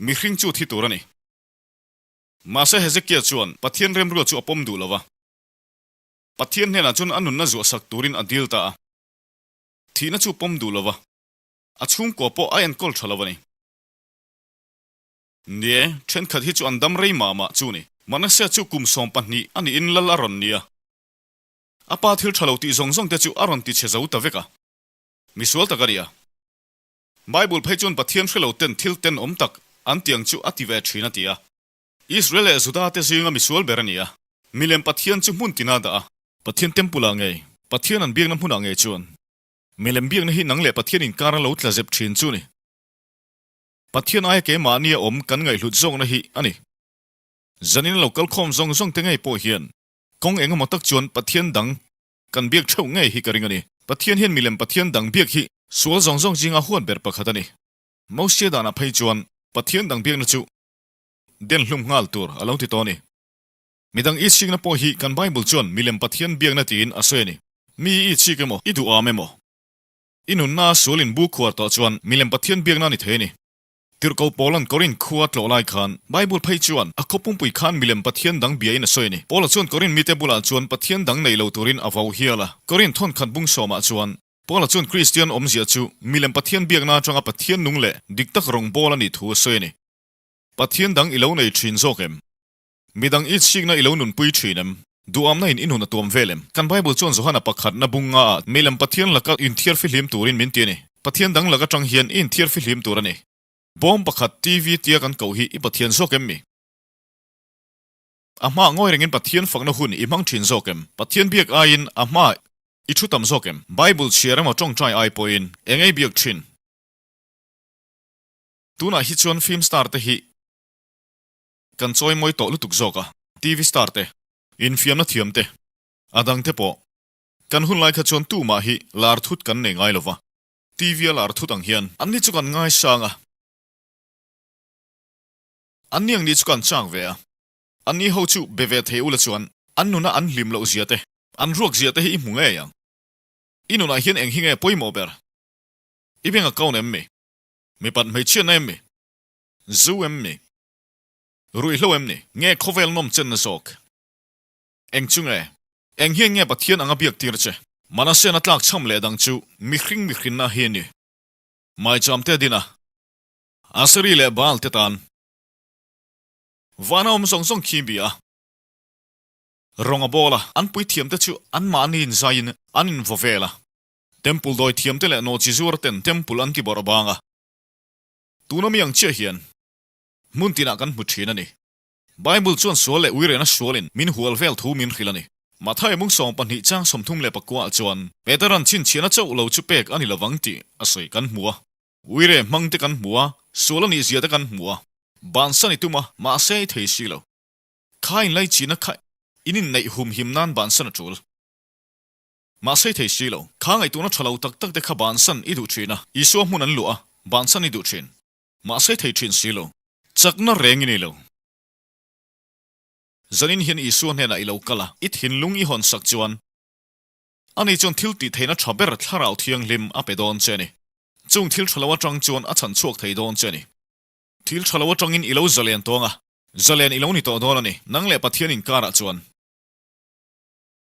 Mihring chu thi tur a ni. Mahse Hezekia chuan Pathian remrua chu a pawm duh lo va. Pathian hnenah chuan a nunna zuahsak turin a dil ta a. Thihna chu pawm duh lo va, a chhungkua pawh a enkawl tha lo a ni. Nie, thenkhat hi chu an dam rei mah mah chu ni. Manasea chu kum 12 a niin lal a rawn ni a. A pa thil tha lo tih zawng zawng te chu a rawn ti chhe zo ta vek a. Misual tak a ni a. Bible phei chuan Pathian hre lo ten thil tenawm tak an tiang chu a ti ve thin a ti a. Israel leh Juda te zinga misual ber a ni a. Milem Pathian chu hmun tina dah a. Pathian temple ah ngei, Pathian an biakna hmunah ngei chuan milem biakna hi nang leh Pathian inkar a lo tla zep thin chu ni. Pathian aia keimahnia awm kan ngaihhlut zawkna hi a ni. Zanin a lo kal khawm zawng zawng te ngei pawh hian kawng engemaw tak chuan Pathian dang kan biak theuh ngei hi ka ring a ni. Pathian hian milem Pathian dang biak hi sual zawng zawng zinga huat ber pakhat a ni. Mosia danah phei chuan Pathian dang biakna chu den hlum nghal tur a lo ti tawh a ni. Midang i chikna pawh hi kan Bible chuan milem Pathian biakna tiin a sawi a ni. Mi i chik emaw, i duh am emaw, i nunna sual in bu khuar tawh chuan milem Pathian biakna a ni thei a ni. Tirhkoh Paula'n Korinth khua tlawh lai khan Bible phei chuan a khaw pumpui khan milem Pathian dang biain a sawi a ni. Paula chuan Korinth mite bulah chuan Pathian dang nei lo turin a vau hial a. Korinth thawnkhat bung sawmah chuan Paula chuan Kristian awmzia chu milem Pathian biakna atanga Pathian nung leh dik tak rawngbâwl a nih thu a sawi a ni. Pathian dang i lo nei thin zawk em? Midang i chhikna i lo nunpui thin em? Duhamna in i nun a tuam vel em? Kan Bible chuan Johana pakhatna bung nga ah milem Pathian laka inthiar fihlim turin min ti a ni. Pathian dang lak atang hian i inthiar fihlim tur a ni. Bawm pakhat TV tia kan koh hi i Pathian zawk em mi? A hmaah ngawi rengin Pathian fakna hun i hmang thin zawk em? Pathian biak aiin a hmaah i thu tam zawk em? Bible chhiar emaw tawngtai ai pawhin eng ei biak thin? Tunah hi chuan film star te hi Kan chawi mawi tawh lutuk zawk a, TV star te, infiamna thiam te, a dang te pawh. Kan hun lai kha chuan tumah hi lar thut kan nei ngai lova, TV a lar thut ang hian anni chu kan ngaisang a, anni ang ni chu kan chak ve a, anni ho chu be ve thei ula chuan an nuna an hlim loh zia te, an ruak zia te hi i hmu ngei ang. I nunah hian eng hi nge pawimawh ber? I bank account em mi? Mipat hmeichhiatna em mi? Zu em ni? Ruihhlo em ni? Nge khawvel nawm chenna zawk? Eng chu nge? Eng hian nge Pathian anga biak tir che? Manasean a tlak cham leh dang chu mihring mihrinna hi a ni. Maicham te din a, Aseri leh Baal te tan. Vana awm zawng zawng khi bia a, rawng a bawl a, an puithiam te chu anmahni inzaiin an invaw vel a. Temple dawithiam te leh nawhchi zuar ten temple an ti bawrh bang a. Tuna mi ang chiah hian hmun tinah kan hmu thin a ni. Bible chuan sual leh uirena sualin min hual vel thu min hrilh a ni. Matthai mung 12 chang 34 ah chuan Peteran chhinchhiahna chauh lo chu pek a ni lovang tih a sawi kan hmu a. Uire hmang te kan hmu a, sual a nih zia te kan hmu a. Bansan i tum a, mahse i thei si lo. Kha inlaichina kha in inneih humhim nan bansan a tul. Mahse i thei si lo. Kha ngaihtuahna tha lo tak tak te kha bansan i duh thin a, Isua hmun an luah a, bansan i duh thin. Mahse i thei thin si lo. Chakna reng i nei lo. Zanin hian Isua hnenah i lo kal a, i thinlung i hawn sak chuan ani chuan thil tih theihna tha ber Thlarau Thianghlim a pe dawn che a ni. Chung thil tha lo atang chuan a chhan chhuak thei dawn che a ni. Thil tha lo atangin i lo zalen tawng a, zalen i lo ni tawh dawn a ni. Nang leh Pathian inkarah chuan.